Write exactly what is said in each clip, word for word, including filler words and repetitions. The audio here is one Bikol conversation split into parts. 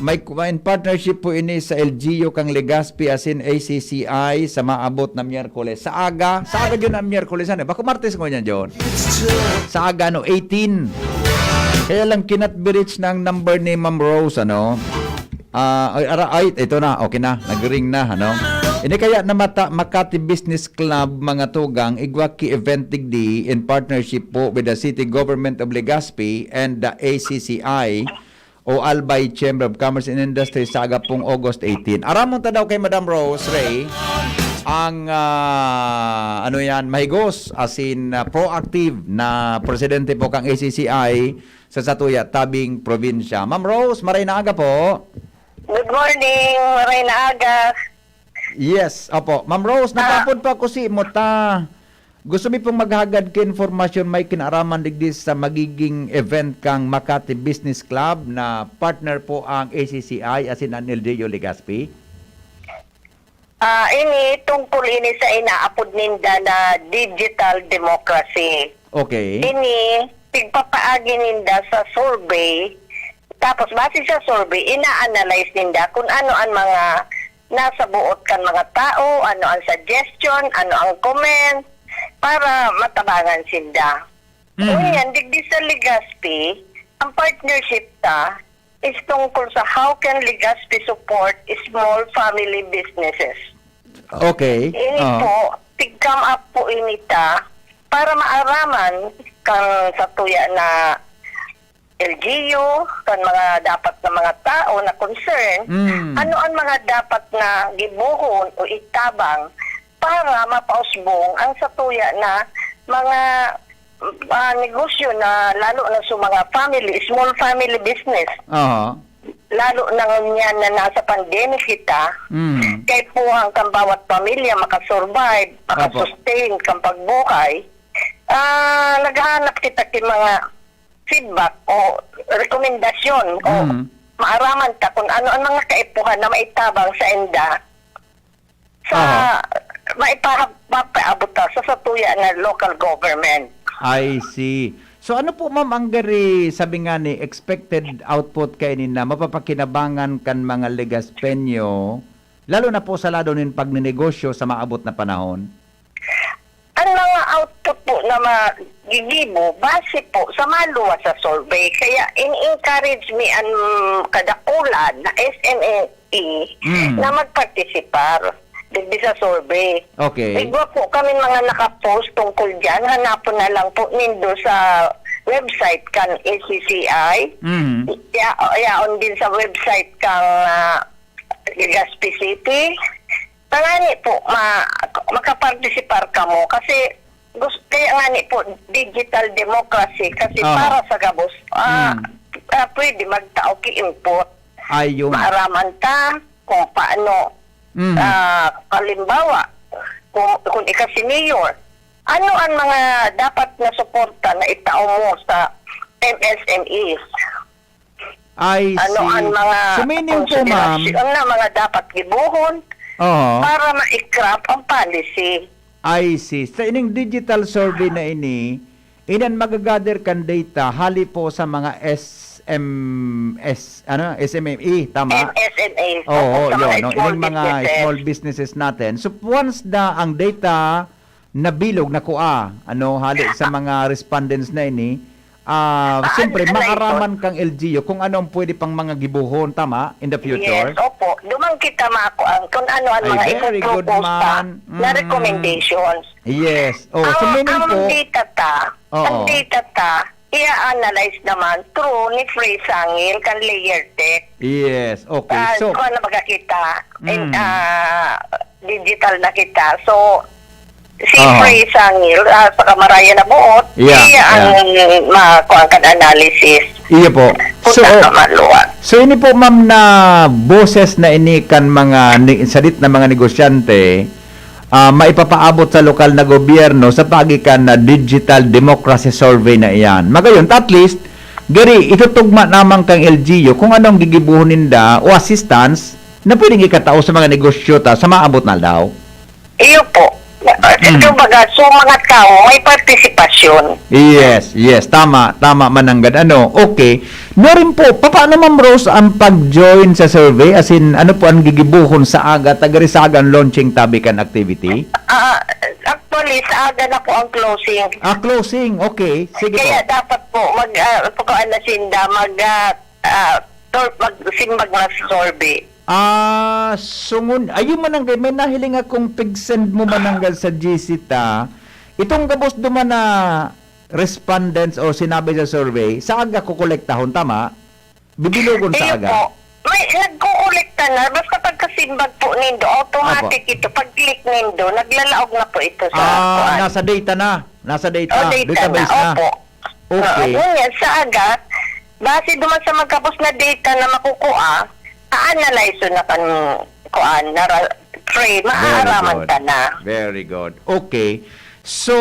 May, may in partnership po ini sa L G U kang Legazpi asin A C C I sa maabot na Miyerkules. Sa aga, sa aga yun ang Miyerkules, ano? Bako Martes ko niya, John. Sa aga, no, eighteen. Kaya lang, kinatbirich na ang number ni Ma'am Rose, ano? Ah, ay, ara, ay, ito na, okay na, nag-ring na, ano? Ini kaya na mata, Makati Business Club, mga tugang, igwa ki event digdi in partnership po with the City Government of Legazpi and the A C C I o Albay Chamber of Commerce and Industry sa aga pong August eighteen. Aramon ta daw kay Madam Rose Ray, ang, ah, ano yan, mahigos, as in, ah, proactive na presidente po kang A C C I sa satuya tabing probinsya. Ma'am Rose, maray na aga po. Good morning, maray na aga. Yes, opo. Ma'am Rose, Ah. nagkapon pa ako si mo ta. Gusto mi pong maghagad ka informasyon may kinaaraman digdi sa magiging event kang Makati Business Club na partner po ang A C C I, asin ang L G U Legazpi? Ah, ini tungkol ini sa inaapod ninda na digital democracy. Okay. Ini, pigpapaagi ninda sa survey. Tapos, base sa survey, ina-analyze ninda kung ano ang mga nasa buot kan mga tao, ano ang suggestion, ano ang comment, para matabangan sinda. Mm. Ngunyan, digdi sa Legazpi, ang partnership ta is tungkol sa how can Legazpi support small family businesses. Okay. Ini Oo. po, tig-come up po ini ta para maaraman kan satuya na L G U, kan mga dapat na mga tao na concern, Mm. ano ang mga dapat na gibohon o itabang para mapausbong ang satuya na mga, ah, negosyo na lalo na sa mga family, small family business. Oo. Lalo na ngunyan na nasa pandemic kita, Mm. kaipuhan kan bawat pamilya makasurvive, Opo. makasustain kan pagbuhay, ah, naghahanap kita ki mga feedback o rekomendasyon o Mm. maaraman ta kung ano ang mga kaipuhan na maitabang sa enda sa Aha. maipa-, mapaabot ta sa satuya na local government. I see. So, ano po, ma'am, ang gari, sabi nga ni, expected output kaini na mapapakinabangan kan mga Legazpeño, lalo na po sa lado nin pagnenegosyo sa maabot na panahon? Ang mga output po na magigibo, base po sa maluwas sa survey. Kaya in-encourage mi an kadakulan na S M E Mm. na magpartisipar digdi sa survey. Okay. Igwa po kami mga nakapost tungkol diyan. Hanapon na lang po nindo sa website kan A C C I. Mm. Ya-, yaon din sa website kang, ah, Legazpi City. Tangani po, ma-, makapartisipar kamo kasi gus-, kaya nga ni po, digital democracy kasi Aha. para sa gabos, ah, Mm. ah, pwede magtao ki input. Ayun. Maaraman ta kung paano, Mm. ah, halimbawa, kung, kung ika si mayor, ano ang mga dapat na suporta na itao mo sa M S M Es? I Ano see. ang mga So, meaning po, ma'am, konsiderasyon na mga dapat gibohon Oo. para ma-craft ang policy? I see. Sa ining digital survey na ini, inan magagather kan data hali po sa mga S M S, ano, S M M E, tama? M S M E. Oo, Opo, sa mga yun, no? small Ining mga businesses. small businesses natin. So, once na ang data nabilog, nakua, ano, hali sa mga respondents na ini, ah, Ah, siyempre, ano, ano ito? maaraman kang L G U kung ano ang pwede pang mga gibohon, tama? In the future? Yes, opo. Duman kita makuan kung ano ang Ay, mga very good ipoproposta man. na Mm. recommendations. Yes. Oh, so Ang, meaning ang po, data ta, ang oo. data ta, i-analyze naman through ni Free Sangil kan Layer Tech. Yes, okay. Ah, So, kuwan na baga kita. And, Mm. ah, digital na kita. So, si Aha. Free Sangil, ah, sa Kamaraya na buot, Yeah, siya ang yeah. ma-, kuwan kan analysis. Iya po. Kung So, saan ka maluwag. so ini po, ma'am, na boses na ini kan mga ni-, sadit na mga negosyante, ah, maipapaabot sa lokal na gobyerno sa paagi kan na digital democracy survey na iyan. Magayon, at least, gari, itutugma naman kang L G U kung anong gigibuhon ninda o assistance na pwedeng ikatao sa mga negosyo ta sa maabot na aldaw. Iyo po. Mm. Kumbaga, so mga tao, may partisipasyon. Yes, yes. Tama, tama, Mananggad. Ano, okay. Nuarin po, papaano, Ma'am Rose, ang pag-join sa survey? As in, ano po ang gigibuhon sa aga, Tagarisaga ang launching tabi kan activity? Ah, actually, sa aga na po ang closing. Ah, closing. Okay. Sige Kaya po. Dapat po, mag, ah, pagkaan na sinda, mag, ah, ah, tor-, magsimbag na sa survey. Ah, sungon. Ayun, Mananggad, may nahiling akong pig-send mo, Mananggad, sa G C ta. Itong gabos duman na respondents o sinabi sa survey, sa aga kukolektahon, tama? Bibilogon sa Iyo aga? po. May nagkukolekta na, basta pagkasimbag po nindo, automatic Apo. ito. Pag-click nindo, naglalaog na po ito sa Ah, kuan. nasa data na. Nasa data, Oh, data database na. na. Opo. Okay. Oo, ngunyan, sa aga, base duman sa magkabos na data na makukua, a-analyze na kan kuan, na ra-, tray, Very maaaraman good. ka na. Very good. Okay. So,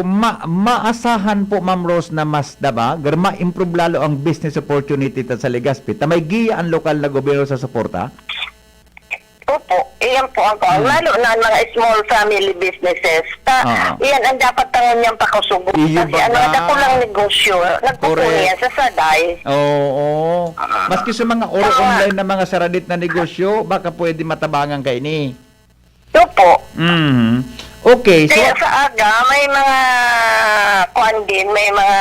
ma-, maasahan po, Ma'am Rose, na mas, daba, gar-, ma-improve lalo ang business opportunity ta sa Legazpi. Ta may giya ang lokal na gobyerno sa suporta? Opo, iyan po ang kuan. Hmm. Lalo na ang mga small family businesses. Ta, Ah. iyan ang dapat tangon niyang pakusugon. Iyo Kasi ano, baga. dakulang negosyo, nagpupuni Correct. yan sa saday. Oo. Ah. Maski sa mga oro Tama. online na mga saradit na negosyo, baka pwede matabangan kaini. Opo. Mhm. Okay, so Kaya sa aga, may mga kuan din, may mga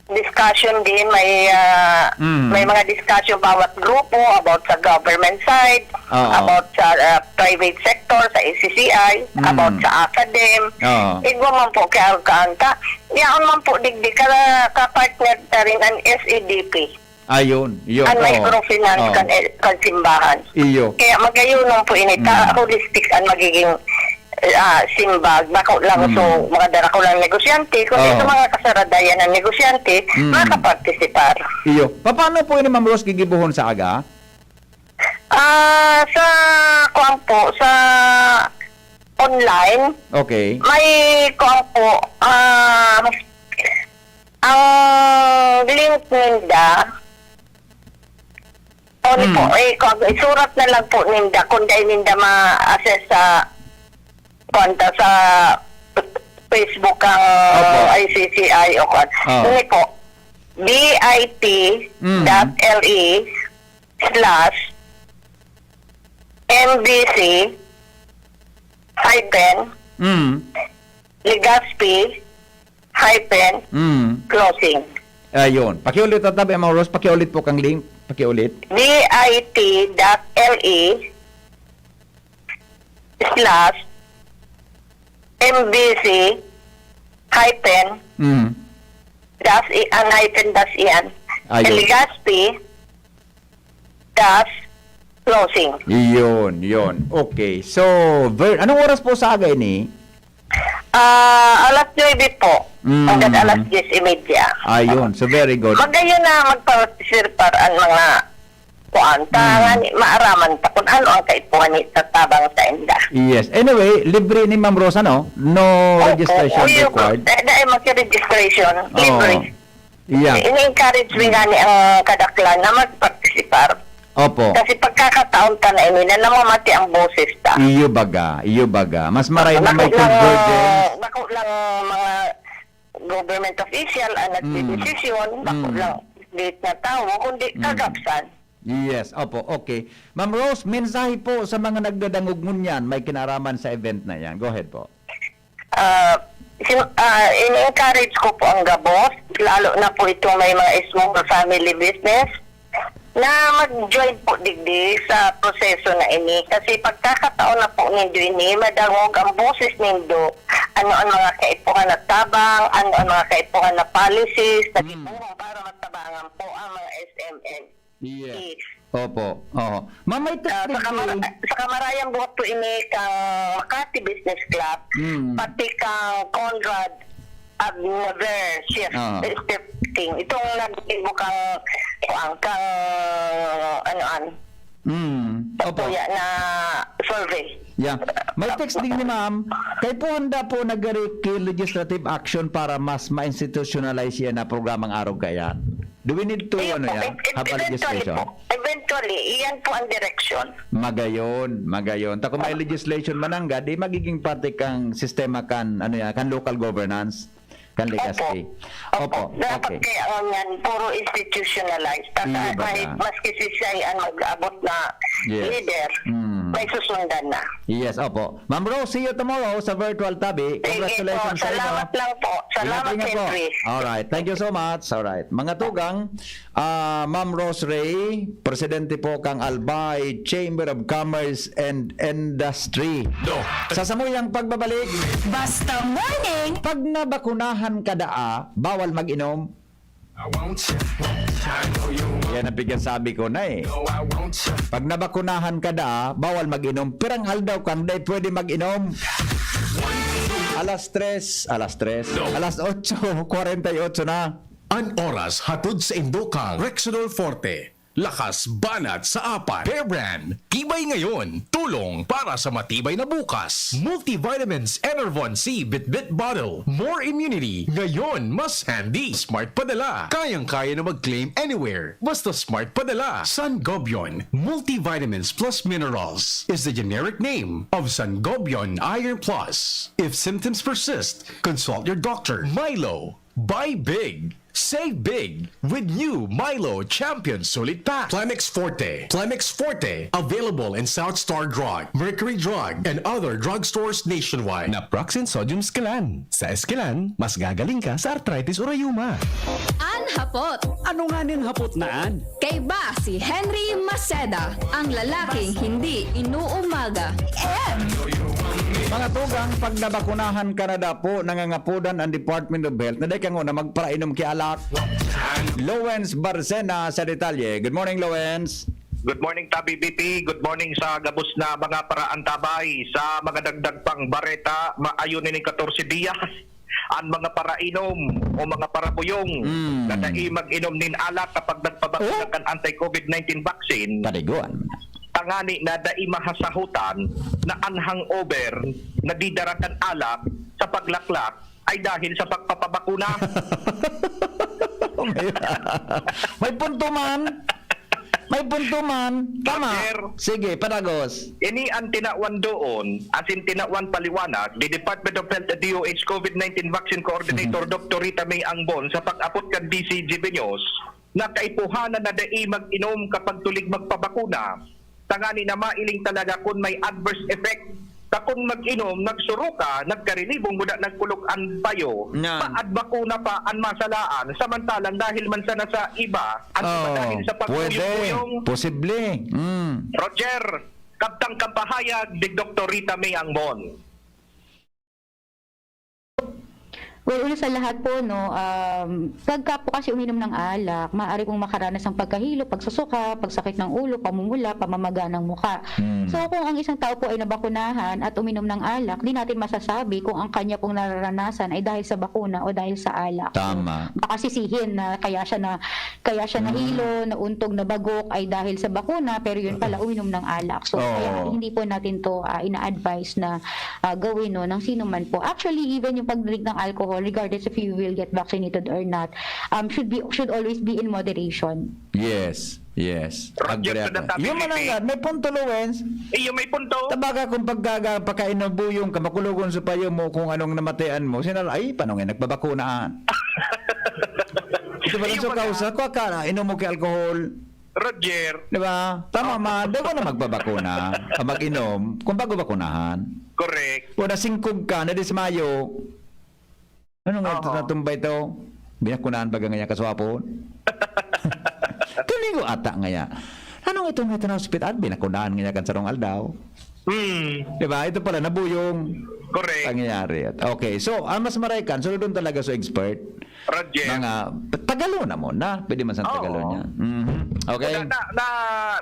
discussion din, may, ah, Mm. may mga discussion bawat grupo about sa government side, Oo. about sa, ah, private sector, sa A C C I, Mm. about sa academ. Oo. Igwa man po kaya kaanta. Yaon man po digdi ka, ka-partner ta rin ang S A D P. Ayun, yun, Ang oo. microfinance Oo. kan, eh, kan simbahan. Iyo. Kaya magayon po ini, ta, Mm. holistic ang magiging, ah, simbag. Bako lang Mm. so mga darakulang negosyante, kundi Ah. sa mga kasaradayan ng negosyante, Mm. makapartisipar. Iyo. Paano po ini, Ma'am Rose, gigibuhon sa aga? Ah, sa kuwan po, sa online, Okay. may kuwan po, ah, ang link ninda, Ano po, Hmm. eh, kung isurat na lang po ninda, kung dai ninda ma-access sa, kwan ta, sa Facebook ang Opo. I C C I o kwan. Oh. Ini po, B I T dot L E Hmm. slash M B C hyphen Hmm. Legazpi hyphen Hmm. closing. Ayun. Pakiulit, Tata Emma Rose, pakiulit po kang link. Pakiulit. B I T dot L E slash M B C hyphen Hmm. dash i-, ang hyphen dash iyan. Ayun. Legazpi dash closing. Yun, yun. Okay. So, ver-, anong oras po sa aga ini? Ah, alas nuebe po. Mm. Hanggang alas diyes y media. Ayun. So, very good. Magayon na magpartisipar ang mga kuan. Ta, Mm. ngani, maaraman ta kung ano ang kaipuhan ni tatabang sa inda. Yes. Anyway, libre ni Ma'am Rosa, no? No Opo. registration Uy, required. Dahil, dahil magka-registration, Oo. libre. Yeah. Ini-encourage mi Mm. ngani ang kadaklan na magpartisipar. Opo. Kasi pagkakataon ta na ini na namamati ang boses ta. Iyo baga, iyo baga. Mas maray na may Bako lang, convergence. bako lang mga government official ang Mm. nagdedesisyon, bako Mm. lang date na tawo, kundi Mm. kagabsan. Yes, opo, okay. Ma'am Rose, mensahe po sa mga nagdadangog ngunyan, may kinaraman sa event na yan. Go ahead po. Ah, sim-, ah, ini-encourage ko po ang gabos, lalo na po itong may mga small family business, na mag-join po digdi sa proseso na ini. Kasi pagkakataon na po nindo ini, madangog ang boses nindo, ano ang mga kaipuhan na tabang, ano ang mga kaipuhan na policies na Mm. gibuhon para matabangan po ang mga S M M. Yes. Yes. Opo. Oo. Ma'am, may text Ah, sa din kamara-, po. sa kamarayang buhat po ini kang Makati Business Club, Mm. pati kang Conrad Agnaver, Chef Ah. Stepting. Itong nagtibo kang, kuwan, kang, ano, an, Mm. Opo. kuya na survey. Yeah. May text din ni ma'am, kaipuhan da po nagari ki legislative action para mas ma-institutionalize yan na programang Arog Kayan. Do we need to, Ayun ano po, yan, ev- ev- have a eventually legislation? Po, eventually, iyan po ang direksyon. Magayon, magayon. Ta kung may Ah. legislation man nanggad, di magiging parte kang sistema kan, ano yan, kan local governance, kan Legazpi. Opo. Opo, Opo, dapat okay. kaya ang yan, puro institutionalized. At Iyo ba kahit na? maski si Shai ang mag-abot na Yes. leader, Mm. may susundan na. Yes, opo. Ma'am Rose, see you tomorrow sa virtual tabi. Sige Congratulations po, sa inyo. salamat lang po. Salamat, Ingat-ingat po. Henry. Alright, thank you so much. Alright. Mga tugang, ah, Ma'am Rose Ray, presidente po kang Albay Chamber of Commerce and Industry. Sa samuyang pagbabalik, Basta morning! Pag nabakunahan ka daa, bawal mag-inom. I want you. I know you want Yan ang pigkasabi ko na eh. No, I want you. Pag nabakunahan ka daa, bawal mag-inom. Pirang aldaw kang dai pwede mag-inom. Alas tres, alas tres, No. alas otso kwarenta y otso na. An oras hatod sa indo kang Rexidol Forte. Lakas banat sa apat. Bear Brand, tibay ngayon, tulong para sa matibay na bukas. Multivitamins Enervon C Bitbit Bottle. More immunity, ngayon mas handy. Smart Padala, kayang-kaya na mag-claim anywhere. Basta Smart Padala. Sangobion, Multivitamins plus Minerals is the generic name of Sangobion Iron Plus. If symptoms persist, consult your doctor. Milo, buy big, save big with new Milo Champion Sulit Pack. Plemex Forte. Plemex Forte. Available in South Star Drug, Mercury Drug, and other drugstores nationwide. Naproxen Sodium Esquilan. Sa Esquilan, mas gagaling ka sa arthritis o rayuma. An hapot. Ano nga nin hapot na an? Kaiba si Henry Maceda, ang lalaking hindi inuumaga. And Mga tugang, pag nabakunahan ka na dapo, nangangapodan ang Department of Health na dai ka ngona magparainom ki alak. Lowens Barcena sa detalye. Good morning, Lowens. Good morning, Tabi B P. Good morning sa gabos na mga paraantabay. Sa mga dagdag pang bareta, maayo nining katorse diyas an mga parainom o mga parabuyong Mm. na dai mag-inom nin alak kapag nagpabakuna Oh? kan anti-covid nineteen vaccine. Paliguan. Tangani na dai mahasahotan na an hangover na didara kan alak sa paglaklak ay dahil sa pagpapabakuna. May, may punto man. May punto man. Tama. Sir. Sige, padagos. Ini an tinawan doon, as in tinawan paliwanag, the Department of Health at D O H covid nineteen Vaccine Coordinator Mhm. Doctor Rita May Angbon sa pag-apot kan D C G B News na kaipuhanan na dai mag-inom kapag tulig magpabakuna. Tangani na mailing talaga kun may adverse effect. Ta kun mag-inom, nagsuruka, nagkarilibong, guda nagkulog an bayo, Yan. paad bakuna pa an masalaan, samantalang dahil man sana sa iba, an iba Oh, dahil sa pwede. pagkuyog-kuyog. Posible. Mm. Roger, kabtang kan pahayag ni Doktor Rita May Angbon. Well, una sa lahat po, no, um, pagka po kasi uminom ng alak, maaari pong makaranas ng pagkahilo, pagsusuka, pagsakit ng ulo, pamumula, pamamaga ng mukha. Hmm. So, kung ang isang tao po ay nabakunahan at uminom ng alak, di natin masasabi kung ang kanya pong nararanasan ay dahil sa bakuna o dahil sa alak. So, Tama. baka sisihin na kaya siya na, kaya siya Hmm. nahilo, nauntog, nabagok ay dahil sa bakuna, pero yun pala, uminom ng alak. So, Oo. kaya hindi po natin to, ah, ina-advise na, ah, gawin, no, ng sino man po. Actually, even yung pag-drink ng alcohol, regardless if you will get vaccinated or not, um, should be, should always be in moderation. Yes, yes. Roger, Agree sa ako. Data Yung P P P. mananggad, may punto, Lowens. Iyo, may punto. Tabaga kung pagkaga-, pagkainubuyong ka, makulogon sa payo mo kung anong namatian mo, sinal-, ay, paano nga nagbabakunaan? Ito pala Iyo, sa mga kausa, kwa ka, inom mo kay alcohol. Roger. Di ba? Tama Oh. man, di ko na magbabakuna, ah, mag-inom, kung bago bakunahan. Correct. O nasingkog ka, nadismayo. Ano nga ito Oo. natumbay to? Binakunahan ba nga niya kaswapon? Kaligo ata nga niya. Ano nga ito nga ito na hospital? Binakunahan nga niya kan sarong aldaw. Hmm. Di ba? Ito pala, nabuyong Correct. pangyayari. Okay, so, ang mas maray kan, sunodon talaga sa expert. Roger. Mga, Tagalog na mo na. Pwede man sa Oo. Tagalog niya. Mhm. Okay? Na, na, na,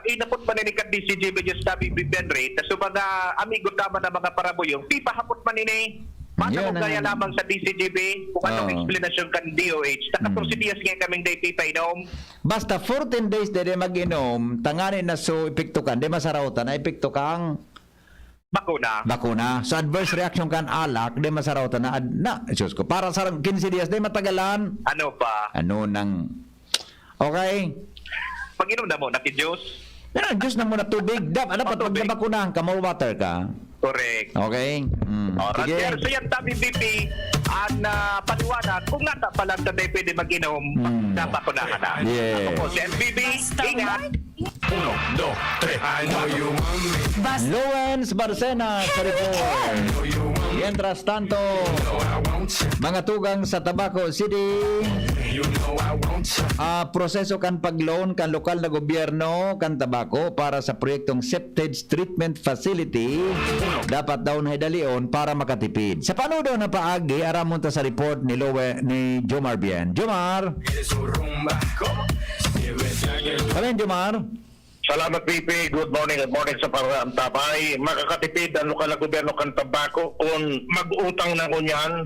inapot man ini kan D C G B News Tabi Bibian Rate, na sa mga amigo tama na mga parabuyong, pipahapot man ini. Mata Yun mo ang gaya lamang sa D C G B, kung anong Oo. explanation kan D O H. Na Mm. katorse diyas nga kaming day pipainom. Basta fourteen days dede mag-inom, tangani na so epekto kan, di masaraw ta, na epekto kang Bakuna. bakuna. So, adverse reaction kan alak, di masaraw ta na, ad-, na, Diyos ko, para sa quince dias, di matagalan. Ano ba? Ano nang, Okay? Pag-inom na muna, Ki Diyos. Yan ang juice na muna, tubig. Dap-, dapat pag Tubig. nabakunahan ka, more water ka. Correct. Okay? Mm. Alright, Sige. sir. So yan, tabi, B P, ang, ah, paliwanag. Kung nata pa lang, tatay pwede mag-inom, Mm. nabakunahan na. Yeah. Ako po, si M B B. Basta Ingat. Uno, dos, tres. I know you want me. Basta Lawrence Barcena sa report. Mientras tanto, mga tugang sa Tabaco City, ah, proseso kan pag-loan kan lokal na gobyerno kan Tabaco para sa proyektong septage treatment facility, dapat daw na hidalion para makatipid. Sa panudo na paagi, aramon ta sa report ni Lowe, ni Jomar Bien. Jomar! Kami, Jomar. Salamat, P P. Good morning. Good morning sa paraantabay. Makakatipid ang lokal na gobyerno kan Tabaco kung mag-utang na ngunyan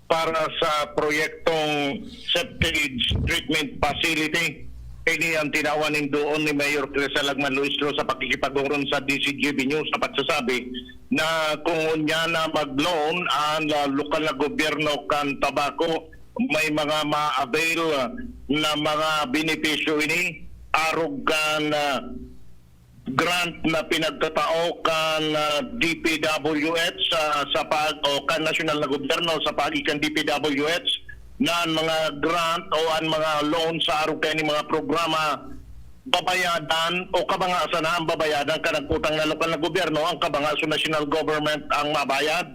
para sa proyektong septage treatment facility. Ini ang tinawan nin doon ni Mayor Crisel Agman Luistro sa pakikipag-oron sa D C G B News sa pagsasabi na kung ngunyan na mag-loan ang, ah, lokal na gobyerno kan Tabaco, may mga ma-avail na mga benepisyo ini arog kan, ah, grant na pinagtatao kan, ah, D P W H sa, sa pag-, o kan nasyonal na gobyerno sa paagi kan D P W H na an mga grant o an mga loan sa arog kaini mga programa babayadan o kabanga sana ang babayadan kan nag-utang na lokal na gobyerno, ang kabanga sa national government ang mabayad.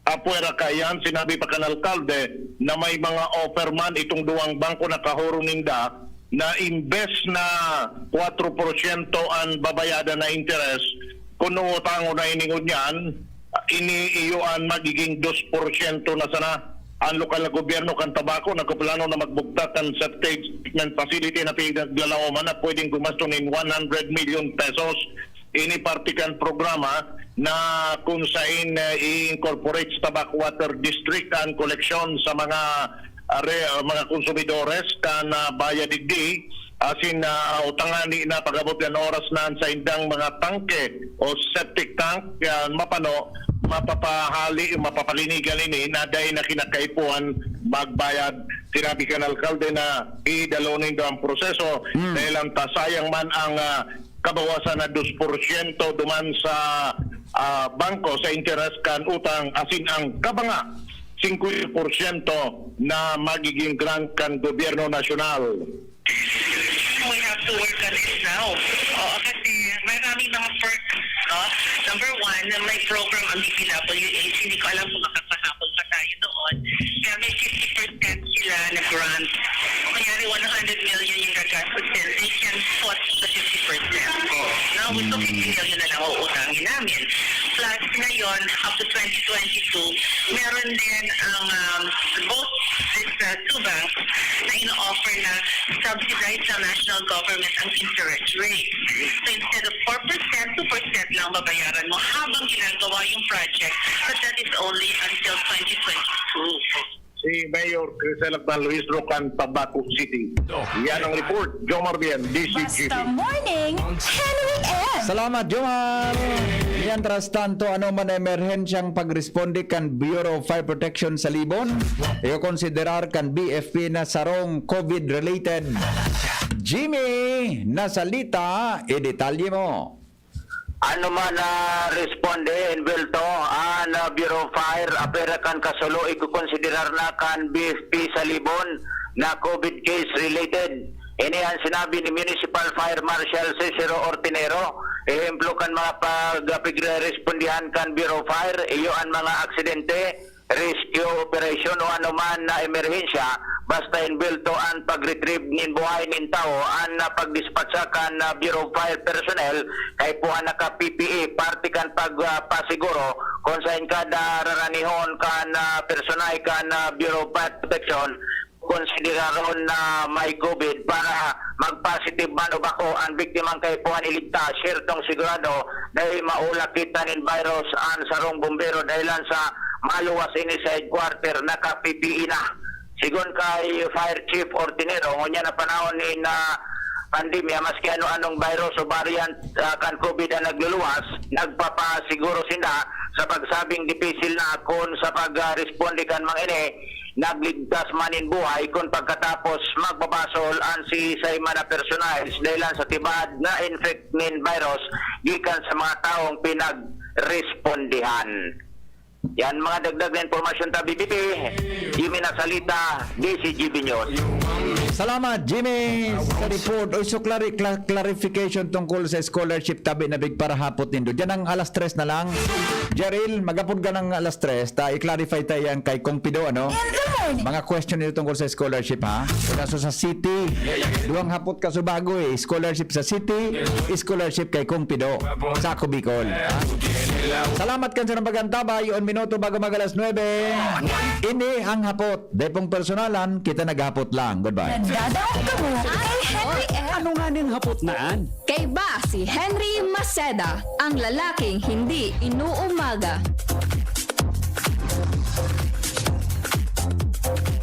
Apwera kaiyan, sinabi pa kan alkalde na may mga offer man itong duwang bangko na kahuro ninda na imbes na kwatro porsyento an babayadan na interes, kun uutangon na ini ngunyan, ini iyo an magiging dos porsyento na sana. Ang lokal na gobyerno kan Tabaco nagpaplano na magbugtak kan septage treatment facility na pinaglalaoman na pwedeng gumasto nin one hundred million pesos. Ini parte kan programa na kung sain, eh, i-incorporate sa Tabaco Water District ang koleksyon sa mga, ah, re-, ah, mga konsumidores kan, ah, bayad digdi, asin, ah, utangani na pag-abot kan oras na an saindang mga tangke o septic tank, ah, mapano, mapapahali, mapapalinigan ini na dai na kinakaipuhan magbayad. Sinabi kan alkalde na idalo nindo ang proseso Hmm. dahil ang tasayang man ang, ah, kabawasan na dos porsyento duman sa, ah, bangko sa interes kan utang, asin ang kabanga, singkwenta porsyento na magiging grant kan gobyerno nasyonal. We have to work on it now. Oo, kasi maraming mga perks, no? Number one, may program ang D P W H. Hindi ko alam kung makakahapon pa tayo doon. Kaya may fifty percent sila na grant. Kunyari, one hundred million yung gagastos din. They can put the fifty percent. No? So, fifty million na lang uutangin namin. Plus, ngayon, up to twenty twenty-two, meron din ang, um, both these, uh, two banks na ino-offer na subsidized ng national government ang interest rate. So, instead of four percent, two percent lang babayaran mo habang ginagawa yung project. But that is only until twenty twenty-two. Si Mayor Crisel Agman Luistro kan Tabaco City. Yan ang report. Jomar Bien, D C G P. Basta Morning, Henry M. Salamat, Jomar. Mientras tanto, ano man emerhensyang pagresponde kan Bureau of Fire Protection sa Libon, ikokonsiderar kan B F P na sarong COVID-related. Jimmy Nasalita, idetalye mo. Ano man na responde, Envelto, an, ah, Bureau of Fire, apwera kan kasulo, ikokonsiderar na kan B F P sa Libon na COVID case related. Ini an sinabi ni Municipal Fire Marshal Cicero Ortinero. Ehemplo kan mga pag-, pigre-respondihan kan Bureau of Fire, iyo an mga aksidente, rescue operation o anoman na emerhensya, basta envelto an pag-retrieve nin buhay nin tawo, an, ah, pagdispatsa kan, ah, Bureau of Fire personnel, kaipuhan na ka P P E, parte kan pag, ah, pasiguro, kung sain kada raranihon kan, ah, personahe kan, ah, Bureau of Fire Protection, konsideraron na may COVID para mag-positive man o bako ang biktimang kaipuhan iligtas, siyertong sigurado dahil maulak kita nin virus an sarong bombero dahilan sa maluwas ini sa headquarter, naka-P P E na. Sigon kay Fire Chief Ortinero, ngunyan na panahon nin, ah, pandemya, maski ano-anong virus o variant, ah, kan COVID ang nagluluwas, nagpapasiguro sinda sa pagsabing dipisil na kun sa pag, ah, responde kan mga ini, nagligtas man nin buhay kun pagkatapos magbabasol an siisay man na personahe dahelan sa tibad na infect nin virus gikan sa mga taong pinagrespondihan. Yan mga dagdag na impormasyon ta, B B P. Jimmy Nasalita, D C G B News. Salamat, Jimmy, sa report. Oy, so clari- cla- clarification tungkol sa scholarship tabi na big para hapot nindo. Diyan ang alas tres na lang. Jaril, magapod ka ng alas tres. Ta, i-clarify tayo yan kay Kong Pido, ano? Mga question nito tungkol sa scholarship, ha? Kaso sa city, duwang hapot ka subago eh. Scholarship sa city, scholarship kay Kong Pido. Sa ako, Bicol. Ha? Salamat kan sa nang pag-antabay. Un minuto bago mag alas nuebe. Ini ang hapot. Dai pong personalan, kita naghapot lang. Goodbye. Dadangog kamo kay Henry F. Ano nga ning hapot na an? Kaiba si Henry Maceda, ang lalaking hindi inuumaga.